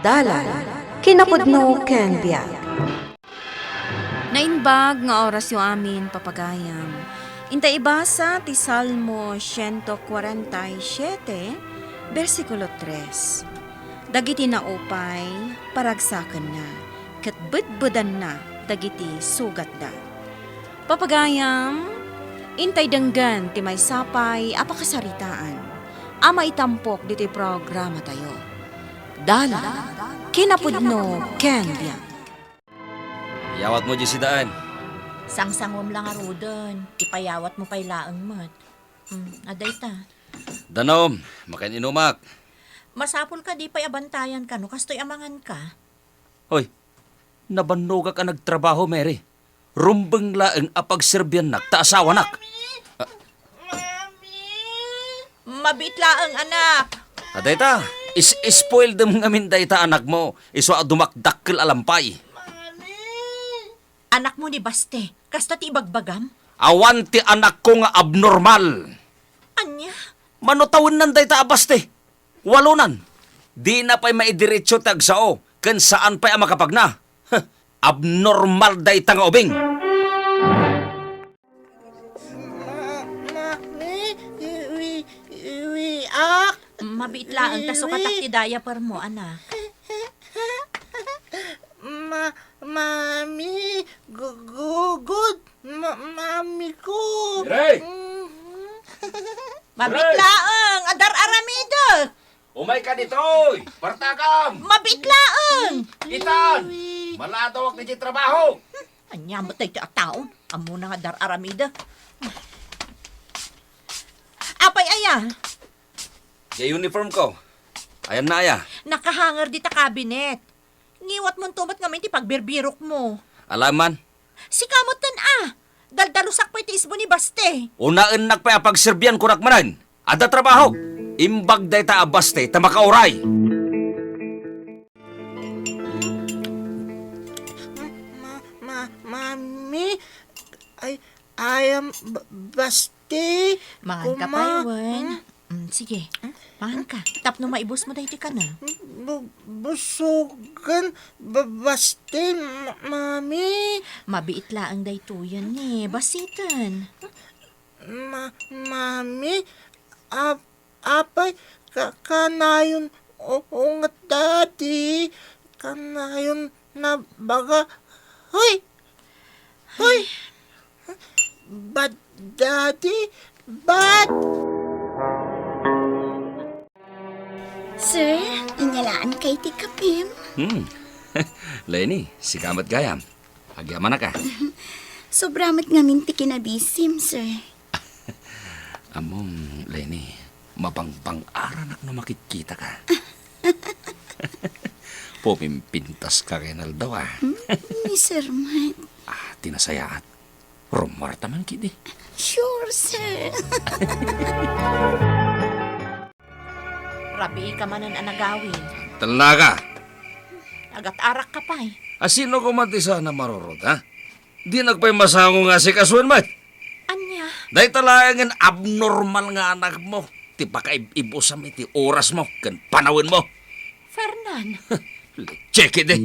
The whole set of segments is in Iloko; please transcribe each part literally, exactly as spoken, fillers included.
Dalan, kinapudno ken biag. Naimbag nga orasyo amin, papagayam. Inta ibasa ti Salmo siento kuarenta y siete, bersikulo tres. Dagiti naupay, paragsakenna, ket bedbedanna dagiti sugatda. Papagayam, intay denggen ti maysa pay a pakasaritaan a maitampok ditoy programatayo. Dalan, kinapudno ken biag. Iyawatmo diay sidaen. Sangsanguem la ngaruden, ipayawatmo pay laeng met. Hmm, adda ita. Danum, makin-inumak. Masapul kadi pay a bantayanka no kastoy a manganka. Hoy, nabannogak a nagtrabaho, Mary. Rumbeng laeng a pagserbiannak ta asawanak. Mami! Ah. Mami! Mabiit laeng, anak. Ah, dayta, is-, spoiledem ngamin dayta anakmo, isu a dumakdakkel a lampay. Mami! Anakmo ni Baste, kasta ti ibagbagam? Awan ti anakko nga abnormal. Ania? Mano tawennan dayta a Baste? Walonan. Dina pay maidiretso ti agsao, ken saan pay a makapagna. Huh, abnormal dayta nga ubing. Ma-, mami, iwi-, iwiak. Mabiit laeng ta sukatak ti diaper mo, anak. Ma-, mami, gu-, gugod, ma-, mami ko. Miray! Mhm. Mabiit laeng, adar-aramidek. Umayka ditoy! Partakam! Mabiit laeng! Itan! Maladawak ditoy trabaho! Ania met daytoy a tao? Ammona nga dar-aramida. Apay aya? Diay uniform ko. Ayanna aya? Nakahanger dita kabinet. Ngiwatmonto met ngamin ti pagbirbirokmo. Alaman, Sika metten a! Daldalusak pay ti isbo ni Baste. Unaennak pay a pagserbian kunak manen. Adda trabaho. Imbag dayta a Baste ta makauray. Ma-, ma-, mami, I, I am B-, Baste. Mangan ka pay wen. Hmm? Mm, sige. Mangan ka. Tapno maibusmo daytoy kana. Bu-, busogan, ba-, Baste, ma-, mami. Mabiit laeng daytoyen ni. Basiten. Ma-, mami, ap-, apay, ka-, kanayon, o-, unget, Daddy. Kanayon na baga. Hoy! Hoy! Bad, Daddy! Bad! Sir, inyalaanka iti kapim? Hmm. Lenny, sika met gayam. Agyamanaka. Sobra met ngamin ti kinabisim, sir. Ammom, Lenny, mabangbang-aranak no makitkitaka. Pumimpintaska ken aldaw, a. Hmm, ni sir met. Ah, ti nasayaat. Rummuarta man ketdi. Sure, sir. Rabiika manen a nagawid. Tellaka. Agat-arakka pay. A, sino koma ti saan a marurod, ha? Dinak pay masango nga asikasuen met. Ania? Dayta laengen abnormal nga anakmo ti pakaib-ibusam iti orasmo ken panawenmo. Fernan. Check it, eh.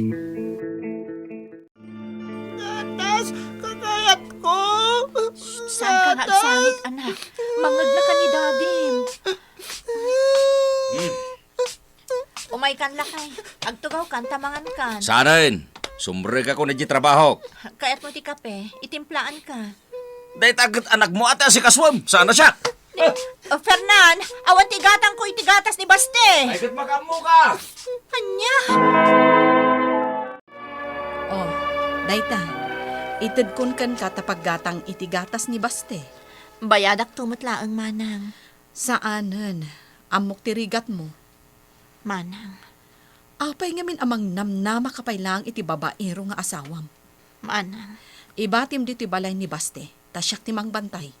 Gatas, kakayatko. Shh, saan ka nga agsangit, anak? Mangngegna ka ni dadim. Hmm. Umaykan lakay. Agtugawkan ta mangankan. Saanen. Sumrekakon idiay trabahok. Kayatmo ti kape, itimplaan ka. Dayta ket anakmo a ti asikasuem. Saan a siak? Oh, Fernan, awan ti gatangko iti gatas ni Baste. Ay, ket makaammoka. Ania? Oh, dayta. Itedkon kenka ta paggatang iti gatas ni Baste. Bayadakto met laeng, manang. Saanen. Ammok ti rigatmo. Manang. Apay ngamin a mangnamnamaka pay laeng iti babaero nga asawam? Manang. Ibatim ditoy balay ni Baste, ta siak ti mangbantay.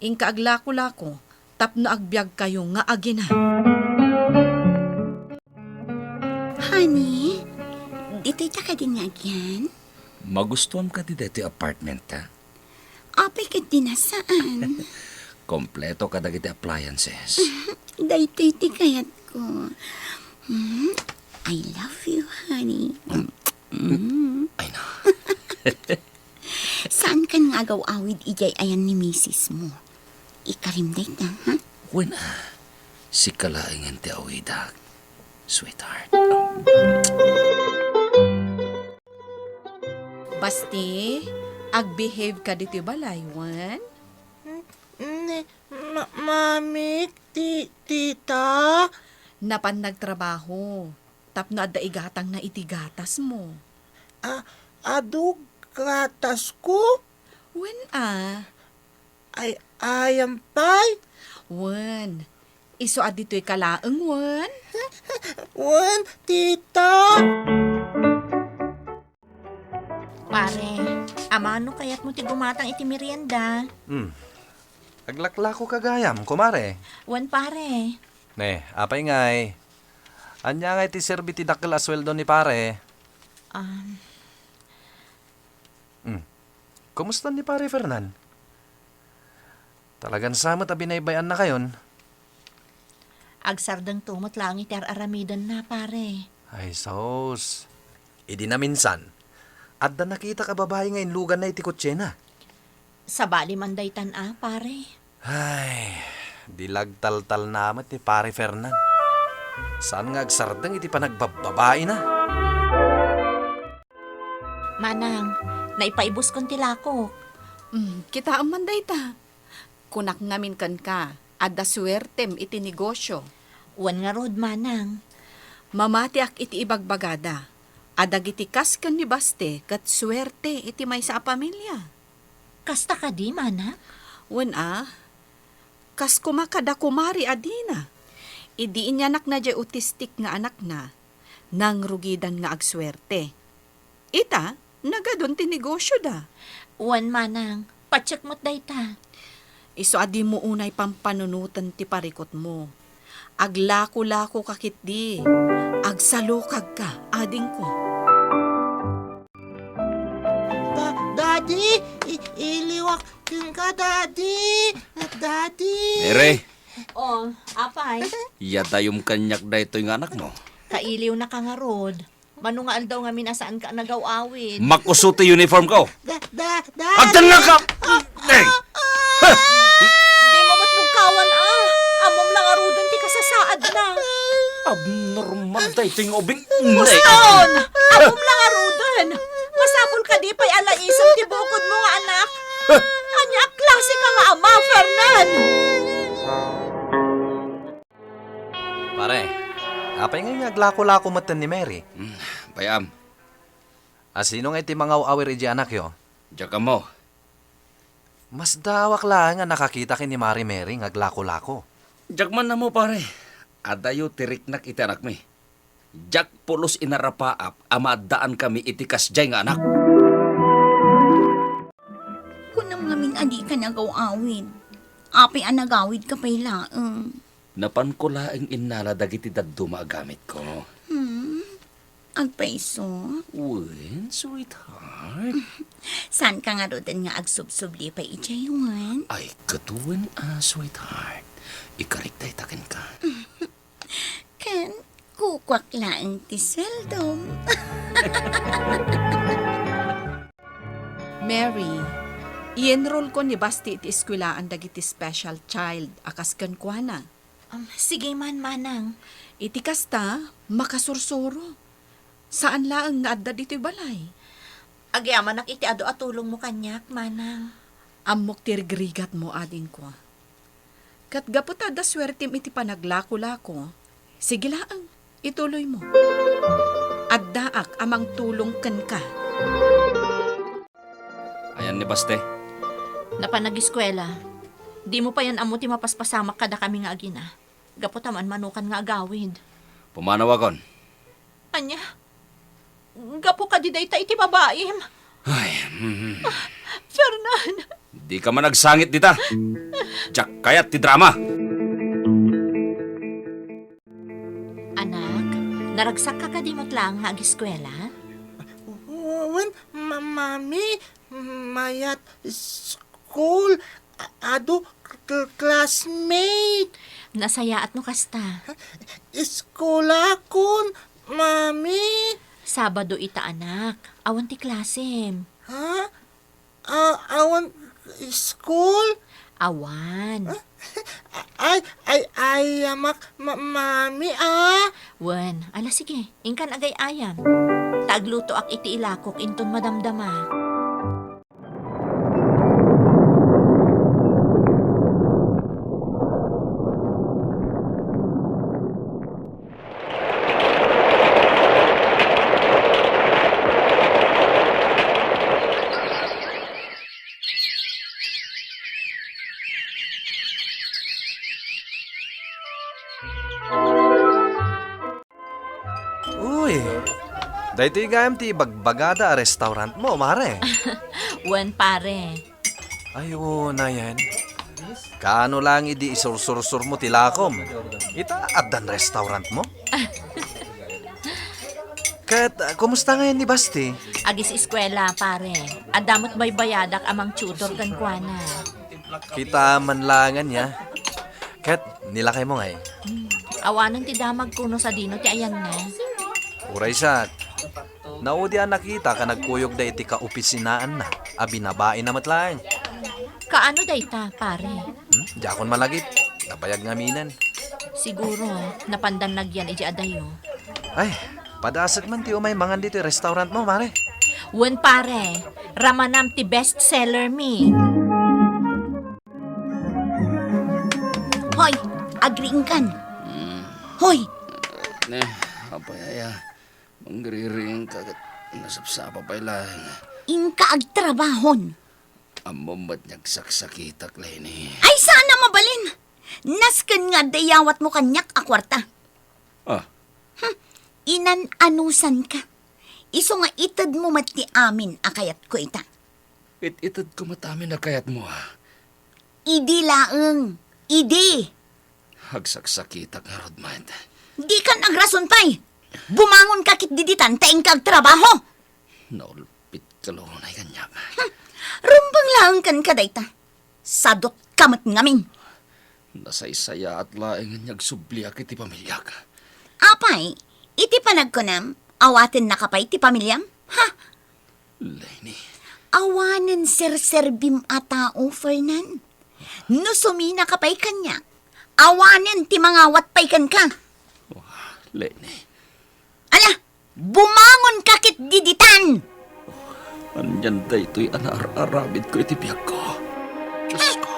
Inka aglako-lako tapno agbiagkayo nga agina. Honey, ditoy ta kadi nga agyan? Magustuam kadi daytoy apartment, ha? Apay ket di nasaan? Kompleto kadagiti appliances. Daytoy ti kayatko. Hmm? I love you, honey. Mm. Ay, na. Saan kan nga agaw-awid idiay ayan ni misis mo? Ikarim dayta, ha? Wen, ah, sika laengen ti awidak, sweetheart. Basti, agbehave ka ditoy balay, wen? Mm, ma-, Mami, ti-, tita? Napan nagtrabaho. Tapno adda igatangna iti gatasmo. A-, adu gatasko? Wen a. Ay, ayan pay? Wen. Isu a ditoy ka laeng, wen? Wen, tita. Pare, amano kayatmo ti gumatang iti merienda? Hmm. Aglaklako ka gayam, kumare. Wen, pare. Ne, apay ngay? Ania ngay ti serbi ti dakkel a sueldo ni pare? Um. Hmm. Kumusta ni Pare Fernan? Talagan sa met a binaybay-annakayon. Agsardengto met laeng iti ar-aramidenna, pare. Ay, sus. Idi naminsan, adda nakitak a babai nga inluganna iti kotsena. Sabali man daytan a, pare. Ay, di lagtaltalna met ni Pare Fernan. Saan nga agsardeng iti panagbabbabaina. Manang, naipaibuskon ti lakok. Mm, kitaem man dayta. Kunak ngamin kenka, adda suertem iti negosio. Wen ngarud, manang. Mamatiak iti ibagbagada a dagiti kas ken ni Baste ket suerte iti maysa a pamilia. Kasta kadi, manang? Wen a, kas koma kada kumari a Dina. Idi inyanakna diay autistic nga anakna, nangrugidan nga agsuerte. Ita, nagadun ti negosioda. Wen, manang, patiek met dayta. Isu a dimo unay pampanunoten ti parikutmo. Aglako-lako ka ketdi. Agsalukag ka, adingko. Da-, Daddy, i-, iliwak kenka, Daddy. Daddy. Mary! Oh, apay? Yadayom kaniak daytoy nga anakmo. Kailiwnaka ngarud. Mano nga aldaw ngamin a saanka a nagaw-awid? Makuso ti uniformko. Da, da, da. Agtengngegka! Ay! Dimo met mugkawan a. Ammom la ngaruden ti kasasaadna. Abnormal daytoy nga ubing. Muston! Ammom la ngaruden. Masapul kadi pay a laisem ti bukodmo nga anak. Ania a klase ka nga ama, Fernan? Pare, apay ngay nga aglako-lako metten ni Mary? Hmm, bay-am. A, sino ngay ti mangaw-awir idiay anakyo? Diak ammo. Masdaawak laeng a nakakita ken ni Mari Mary nga aglako-lako. Diak man ammo, pare. Adayo ti riknak iti anakmi. Diak pulos inarapaap a maaddaankami iti kasdiay nga anak. Kunam ngamin a dika nagaw-awid. Apay a nagawidka pay laeng? Napanko laeng innala dagiti dadduma a gamitko. Hmm? Agpayso? Wen, sweetheart. Saanka ngaruden nga agsubsubli pay idiay, wen? Ay, ket wen a, sweetheart. Ikarik dayta kenka. Ken, kukuak laeng ti sueldom. Mary, i-enrollko ni Basti iti eskuelaan dagiti special child a kas kenkuana. Um, sige man, manang. Iti kasta, makasursuro. Saan laeng nga adda ditoy balay. Agyamanak iti adu a tulongmo kaniak, manang. Ammok ti rigrigatmo, adingko. Ket gapu ta adda suertem iti panaglako-lako, sige laeng, ituloymo. Addaak a mangtulong kenka. Ayan ni Baste? Napan agiskuela. Dimo payen ammo ti mapaspasamak kadakami nga agina. Gapu ta manukan nga agawid. Pumanawakon. Ania? Gapu kadi dayta iti babaim? Ay, mm. Ah, Fernan! Dika man agsangit dita. Diak kayat ti drama. Anak, naragsakka kadi met laeng nga agiskuela? Wen, ma-, mami, mayat school, a-, adu cl-, classmate. Nasayaat no kasta. Eskuelakon, Mami? Sabado ita, anak. Awan ti klasem. Ha? Ah, awan school? Awan. Ay, ay, ay, amak, ma-, mami, ah. Wen, ala sige, inkan agay-ayam. Ta aglutoak iti ilakok inton madamdama. Uy, daytoy gayam ti ibagbagada a restaurant mo, mare. Wen, pare. Ay, oo, nayen. Kaano lang idi isursursur mo ti lakom? Ita, addan restaurant mo? Ket, ah, kumusta ngayon ni Basti? Agis-eskuela, pare. Adda met baybayadak a mangtutor kenkuana. Kita man langan ya. Ket, nilakay mo ngay? Hmm. Awanen ti damagko no sadino ti ayanna. Uray siak. Naudi a nakita ka nagkuyogda iti kaopisinaanna a binabaina met laeng. Kaano dayta, pare? Hmm? Diakon malagip. Nabayag ngaminen. Siguro, napandan nagyan idiay adayo. Ay, padasek man ti umay mangan ditoy restaurant mo, mare. Wen, pare. Ramanam ti best seller mi. Hoy, agriingkan. Hmm. Hoy! Ne, apay aya? Mangririing ka ket nasapsapa pay laeng. Inka agtrabahon. Ammom met nga agsaksakitak, Leni. Ay, saan a mabalin? Nasken nga adda iyawatmo kaniak a kuarta. Ah. Hmm, inan-anusanka. Isu nga itedmo met ti amin a kayatko ita. It-itedko met amin a kayatmo, ah. Idi laeng. Idi. Agsaksakitak ngarud met. Dikan agrason pay. Bumangonka ketdi ditan ta inka agtrabaho. Naulpitka la unay kaniak. Hmm. Rumbeng laeng kenka dayta. Sadutka met ngamin. Nasaysayaat laeng nga agsubliak iti pamiliak. Apay, iti panagkunam, awatennaka pay ti pamiliam? Ha? Leni. Awanen serserbim a tao, Fernan. No suminaka pay kaniak, awanen ti mangawat pay kenka. Oh, Leni. Ala, bumangonka ketdi ditan! Anian daytoy a naar-aramidko iti biagko? Diosko.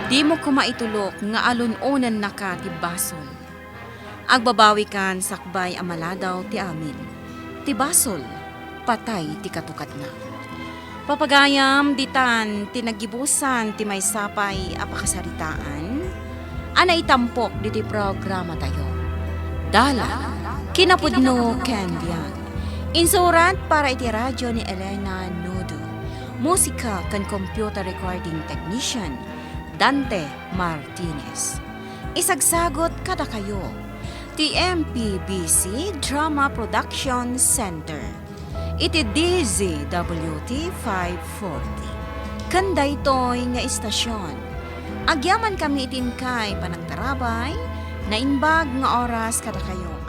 Dimo koma itulok nga alun-onennaka ti basol. Agbabawikan sakbay a maladaw ti amin. Ti basol, patay ti katukadna. Papagayam, ditan ti naggibusan ti maysa pay a pakasaritaan a naitampok ditoy programatayo. Dalan, kinapudno ken biag. Insurat para iti radio ni Elena Nudo. Musika ken computer recording technician, Dante Martinez. Isagsagut kadakayo ti M P B C Drama Production Center iti D Z W T five forty. Ken daytoy nga istasion, agyamankami iti inkay panagtarabay, naimbag nga oras kadakayo.